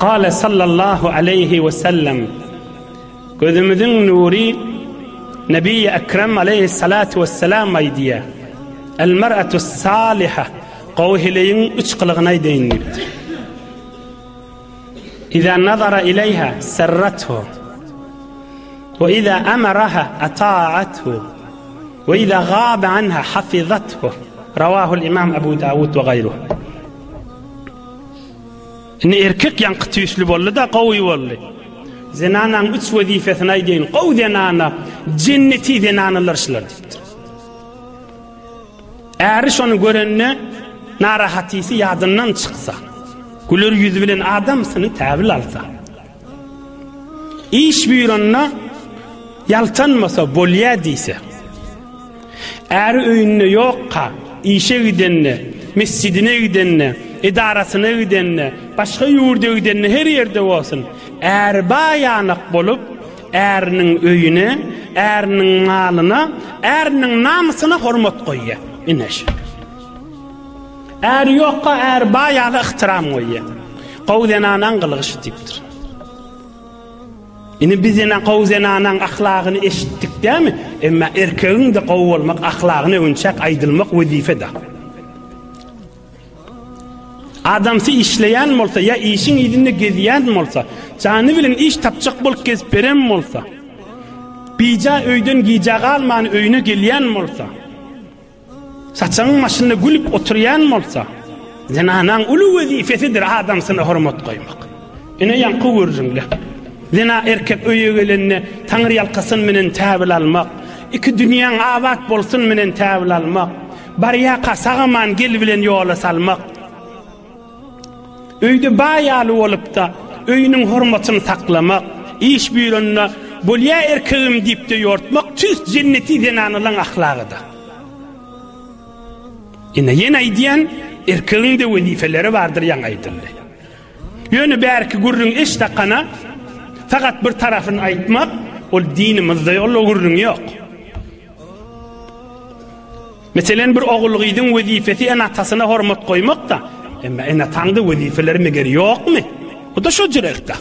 Kale sallallahu aleýhi we sellem, Gözümiziň nury Nebi Ekrem aleýhissalatu wesselam aýdýar, El mer'atu saliha, gowy heleýiň üç gylygyny aýdaýyn diýipdir. Iza nazara ileýha serrathu we iza amaraha ata'athu we iza gaba anha hafizathu. Rawahul Imam Abu Dawud we gaýruhu. Indi erkek ýaňky tüýsli boldy-da, gowy boldy. Zenanaň üç wezipesini aýdaýyn. Gowy zenana, jenneti zenanalar şular diýipdir. Äri şony görende narahatysy ýadyndan çyksa, güler ýüzi bilen adamsyny täbil alsa, iş buýranda ýaltanmasa, bolýa diýse, Äri öýünde ýokka, işe gidende, mesjidine gidende, edarasyna gidende, başga ýurda gidende her ýerde bolsun, äri baýanak bolup, äriniň öýüne, äriniň malyna, äriniň namysyna hormat goýýar. Ine şu. Äri ýokka, äri baý ýaly yhtyram goýýar. Gowy zenanaň gylygy şu diýipdir. Indi biz ýene gowy zenanaň ahlagyny eşitdik dämi? Emma erkegiň-de gowy bolmak ahlagyny öwünçäk aýdylmak wezipe-de. Adamsy işleýän bolsa ýa işiň yzynda gezýän bolsa, jany bilen iş tapjak bolup gezip beren bolsa, bija öýden gijä galman öýüne gelýän bolsa, Saçagyň başynda gülüp oturýan bolsa, zenanaň uly wezipesidir adamsyna hormat goýmak. Ine ýaňky gürrüňle. Zena erkek öýe gelende Taňry ýalkasyn menen täbil almak, iki dünýäň abat bolsun menen täbil almak, barýaka sagaman gel bilen ýola salmak. Öýde baý ýaly bolupda, öýüniň hormatyny saklamak, iş buýranda Bolýa erkegim diýip-de ýortmak tüýs jenneti zenanalaň ahlagyda. Ine ýene aýdýan, erkegiň-de wezipeleri bardyr ýaňy aýdyldy. Ýöne bärki gürrüň eş dakana fakat bir tarapyny aýtmak, ol dinimizde ol gürrüň ýok. Meselen, bir ogul-gyzyň wezipesi ene-atasyna hormat goýmak-da. Emma ene-ataň-da wezipeleri meger ýokmy? O-da şo jürekde.